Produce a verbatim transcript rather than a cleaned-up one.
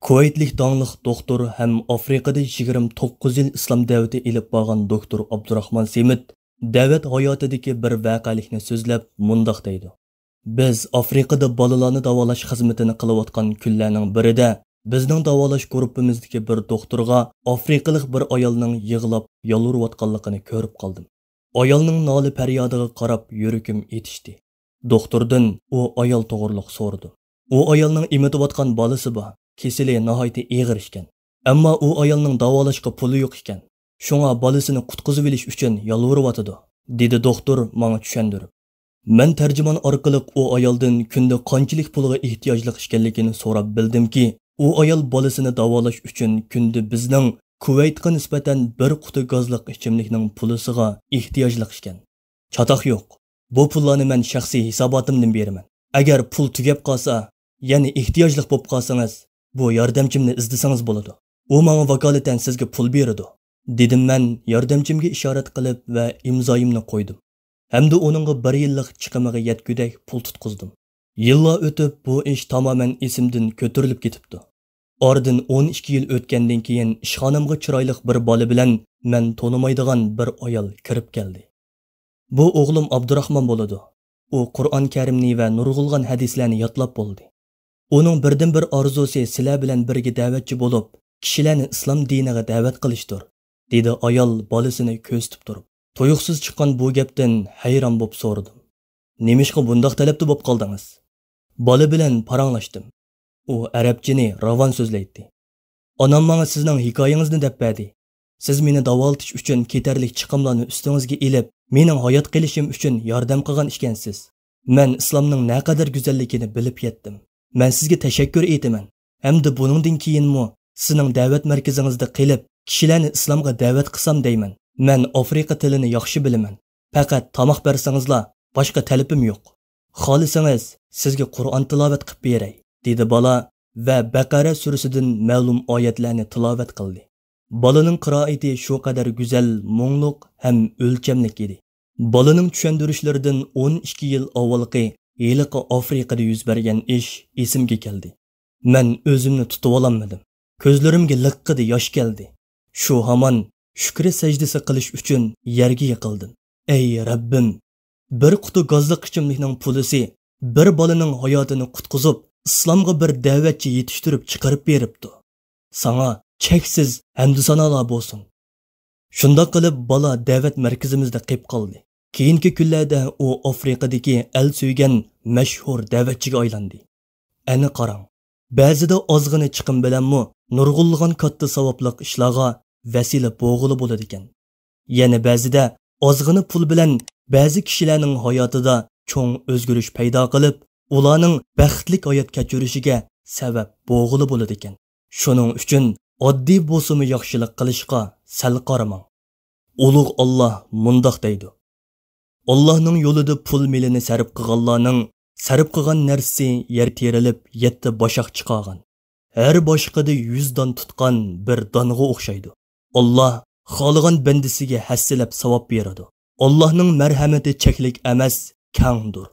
كۇۋەيتلىك داڭلىق دوختۇر ھەم ئافرىقىدا يىگىرمە توققۇز يىل ئىسلام دەۋىتى ئېلىپ بارغان دوختۇر ئابدۇراخمان سېمىت دەۋەت ھاياتىدىكى بىر ۋەقەلىكنى سۆزلەپ مۇنداق دەيدۇ: بىز ئافرىقىدا بالىلارنى داۋالاش خىزمىتىنى قىلىۋاتقان كۈنلەرنىڭ بىرىدە، بىزنىڭ داۋالاش گۇرۇپپىمىزدىكى بىر دوختۇرغا ئافرىقىلىق بىر ئايالنىڭ يىغلاپ يالۋۇرۇۋاتقانلىقىنى كۆرۈپ قالدىم. ئايالنىڭ نالە-پەريادىغا قاراپ يۈرىكىم ئېتىشتى. دوختۇردىن ئۇ ئايال توغرۇلۇق سورىدىم. ئۇ ئايالنىڭ ئېمىتىۋاتقان بالىسى بار، كېسىلى ناھايىتى ئېغىر ئىكەن. ئەمما ئۇ ئايالنىڭ داۋالاشقا پۇلى يوق ئىكەن. شۇڭا بالىسىنى قۇتقۇزۇۋېلىش ئۈچۈن يالۋۇرۇۋاتىدۇ، دېدى دوختۇر ماڭا چۈشەندۈرۈپ. مەن تەرجىمان ئارقىلىق ئۇ ئايالدىن كۈندە قانچىلىك پۇلغا ئېھتىياجلىق ئىكەنلىكىنى سوراپ بىلدىمكى، ئۇ ئايال بالىسىنى داۋالاش ئۈچۈن كۈندە بىزنىڭ كۇۋەيتقا نىسبەتەن بىر قۇتا گازلىق ئىچىملىكنىڭ پۇلىسىغا ئېھتىياجلىق ئىكەن. چاتاق يوق. بۇ پۇللارنى مەن شەخسىي ھېساباتىمدىن بېرىمەن. ئەگەر پۇل تۈگەپ قالسا، يەنى ئېھتىياجلىق بولۇپ قالسىڭىز، بۇ ياردەمچىمنى ئىزدىسىڭىز بولىدۇ. ئۇ ماڭا ۋاكالىتەن سىزگە پۇل بېرىدۇ، دېدىم مەن ياردەمچىمگە ئىشارەت قىلىپ ۋە ئىمزايىمنى قويدۇم. ھەمدە ئۇنىڭغا بىر يىللىق چىقىمىغا يەتكۈدەك پۇل تۇتقۇزدۇم. يىللار ئۆتۈپ، بۇ ئىش تامامەن ئېسىمدىن كۆتۈرۈلۈپ كېتىپتۇ. ئارىدىن ئون ئىككى يىل ئۆتكەندىن كېيىن ئىشخانامغا چىرايلىق بىر بالا بىلەن مەن تونۇمايدىغان بىر ئايال كىرىپ كەلدى. بۇ ئوغلۇم ئابدۇراخمان بولىدۇ. ئۇ قۇرئان كەرىمنى ۋە نۇرغۇنلىغان ھەدىسلەرنى يادلاپ بولدى. ئۇنىڭ بىردىنبىر ئارزۇسى سىلەر بىلەن بىرگە دەۋەتچى بولۇپ، كىشىلەرنى ئىسلام دىنىغا دەۋەت قىلىشتۇر، دېدى ئايال بالىسىنى كۆرسىتىپ تۇرۇپ. تۇيۇقسىز چىققان بۇ گەپتىن ھەيران بولۇپ سورىدىم: نېمىشقا بۇنداق تەلەپتە بولۇپ قالدىڭىز؟ بالا بىلەن پاراڭلاشتىم. ئۇ ئەرەبچىنى راۋان سۆزلەيتتى. ئانام ماڭا سىزنىڭ ھېكايىڭىزنى دەپ بەردى. سىز مېنى داۋالىتىش ئۈچۈن كېتەرلىك چىقىملارنى ئۈستىڭىزگە ئېلىپ، مېنىڭ ھايات قېلىشىم ئۈچۈن ياردەم قىلغان ئىكەنسىز. مەن ئىسلامنىڭ نەقەدەر گۈزەللىكىنى بىلىپ يەتتىم. مەن سىزگە تەشەككۈر ئېيتىمەن. ھەمدە بۇنىڭدىن كېيىنمۇ سىزنىڭ دەۋەت مەركىزىڭىزدە قېلىپ، كىشىلەرنى ئىسلامغا دەۋەت قىلسام دەيمەن. مەن ئافرىقا تىلىنى ياخشى بىلىمەن. پەقەت تاماق بەرسىڭىزلا، باشقا تەلىپىم يوق. خالىسىڭىز، سىزگە قۇرئان تىلاۋەت قىلىپ بېرەي، دېدى بالا ۋە بەقەرە سۈرىسىدىن مەلۇم ئايەتلەرنى تىلاۋەت قىلدى. بالىنىڭ قىرائىتى شۇ قەدەر گۈزەل، مۇڭلۇق ھەم ئۆلچەملىك ئىدى. بالىنىڭ چۈشەندۈرۈشلىرىدىن ئون ئىككى يىل ئاۋۋالقى ھېلىقى ئافرىقىدا يۈز بەرگەن ئىش ئېسىمگە كەلدى. مەن ئۆزۈمنى تۇتۇۋالالمىدىم. كۆزلىرىمگە لىققىدە ياش كەلدى. شۇ ھامان شۈكرى سەجدىسى قىلىش ئۈچۈن يەرگە يىقىلدىم. ئەي رەببىم، بىر قۇتا گازلىق ئىچىملىكنىڭ پۇلىسى بىر بالىنىڭ ھاياتىنى قۇتقۇزۇپ، ئىسلامغا بىر دەۋەتچى يېتىشتۈرۈپ چىقىرىپ بېرىپتۇ. ساڭا چەكسىز ھەمدۇسانالار بولسۇن. شۇنداق قىلىپ بالا دەۋەت مەركىزىمىزدە قېپ قالدى. كېيىنكى كۈنلەردە ئۇ ئافرىقىدىكى ئەل سۆيگەن مەشھۇر دەۋەتچىگە ئايلاندى. ئەنە قاراڭ، بەزىدە ئازغىنە چىقىم بىلەنمۇ نۇرغۇنلىغان كاتتا ساۋابلىق ئىشلارغا ۋەسىلە بولغىلى بولىدىكەن. يەنە بەزىدە ئازغىنە پۇل بىلەن بەزى كىشىلەرنىڭ ھاياتىدا چوڭ ئۆزگىرىش پەيدا قىلىپ، ئۇلارنىڭ بەختلىك ھايات كەچۈرۈشىگە سەۋەب بولغىلى بولىدىكەن. شۇنىڭ ئۈچۈن ئاددىي بولسىمۇ ياخشىلىق قىلىشقا سەل قارىماڭ. ئۇلۇغ ئاللاھ مۇنداق دەيدۇ: ئاللاھنىڭ يولىدا پۇل مېلىنى سەرپ قىلغانلارنىڭ سەرپ قىلغان نەرسىسى يەر تېرىلىپ يەتتە باشاق چىقارغان، ھەر باشىقىدا يۈز دان تۇتقان بىر دانغا ئوخشايدۇ. ئاللاھ خالىغان بەندىسىگە ھەسسىلەپ ساۋاب بېرىدۇ. ئاللاھنىڭ مەرھەمىتى چەكلىك ئەمەس، كەڭدۇر.